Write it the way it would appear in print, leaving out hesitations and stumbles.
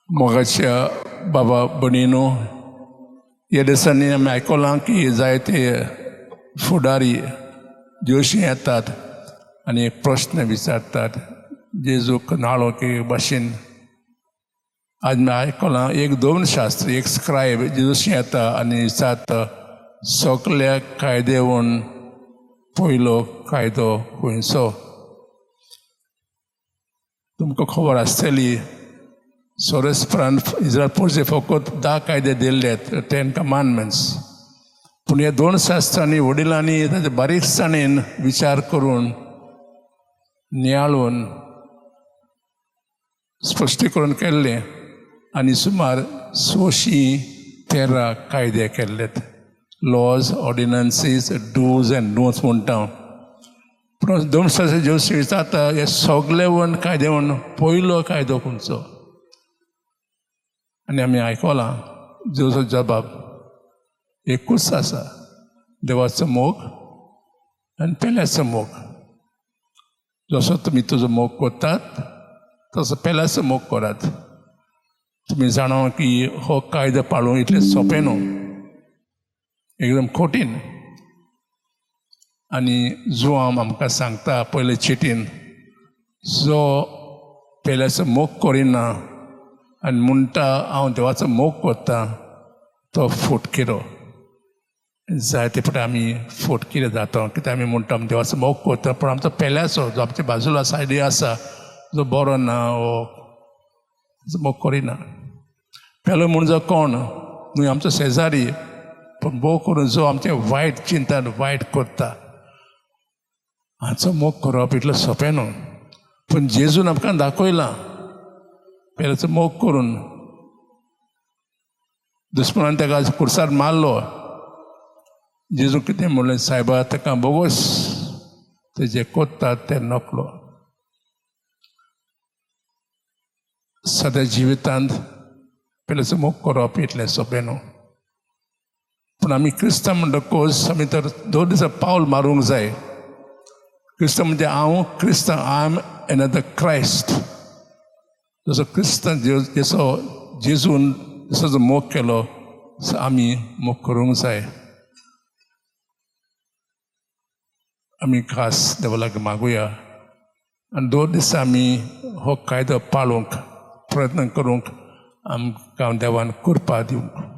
मोगाच्या बाबा भयणीनो, ह्या दिसांनी आमी आयकलां की जायते फुडारी जोशी येतात आनी एक प्रस्न विचारतात जेजूक नाळो की भाशेन. आज आमी आयकलां एक दोन शास्त्री, एक स्क्रायब जेजूशी येता आनी विचारता सगल्या कायदेवन पयलो कायदो खंयचो. तुमकां खबर आसतली सोरेस्परान इस्रायल पोरचे फकत 10 कायदे दिल्ले, 10 कमांडमेंट्स. पूण ह्या दोन शास्त्रांनी वडिलांनी ताचे बारीकसाणेन विचार करून नियाळून स्पश्टीकरण केल्लें आनी सुमार 613 कायदे केल्लेत, laws, ordinances, dos and don'ts म्हणटा. पूण दोन शास्त्र ज्यो विचारता हे सगळे वन कायदे म्हण पयलो कायदो खंयचो. आनी आमी आयकलां जेजूचो जबाब एकूच आसा, देवाचो मोग आनी पेल्याचो मोग. जसो तुमी तुजो मोग करतात तसो पेल्याचो मोग करात. तुमी जाणा की हो कायदो पाळूंक इतलें सोंपें न्हू, एकदम कठीण. आनी जुआंव आमकां सांगता पयले चिटीन, जो पेल्याचो मोग करिना आनी म्हणटा हांव देवाचो मोग करता तो फटकिरो. जायते फावटी आमी फटकिरे जाता, कित्याक आमी म्हणटा आमी देवाचो मोग करता पूण आमचो पेल्याचो जो आमच्या बाजूला सायडी आसा जो बरो ना वो मोग करिना. पेलो म्हूण जो कोण न्हय आमचो शेजारी, पूण भोव करून जो आमचें वायट चिंतन वायट करता हाचो मोग करप इतलो सोंपें न्हू. पूण जेजून आमकां दाखयलां पेल्याचो मोग करून. दुस्मनान ताका कुर्सार मारलो, जेजू कितें म्हणलें, सायबा ताका बोगोस, ते जे कोत्तात ते नकलो. सद्या जिवितांत पेल्याचो मोग करप इतलें सोंपें न्हू. पूण आमी क्रिस्तांव म्हणटकूच आमी तर 2 दिसा पावल मारूंक जाय. क्रिस्तांव म्हणजे हांव क्रिस्तांव, I am another Christ. जसो क्रिस्तांव जसो जेजून जसो जो मोग केलो तसो आमी मोग करूंक जाय. आमी खास देवा लागीं मागुया आनी 2 दिसा आमी हो कायदो पाळूंक प्रयत्न करूंक आमकां देवान कृपा दिवंक.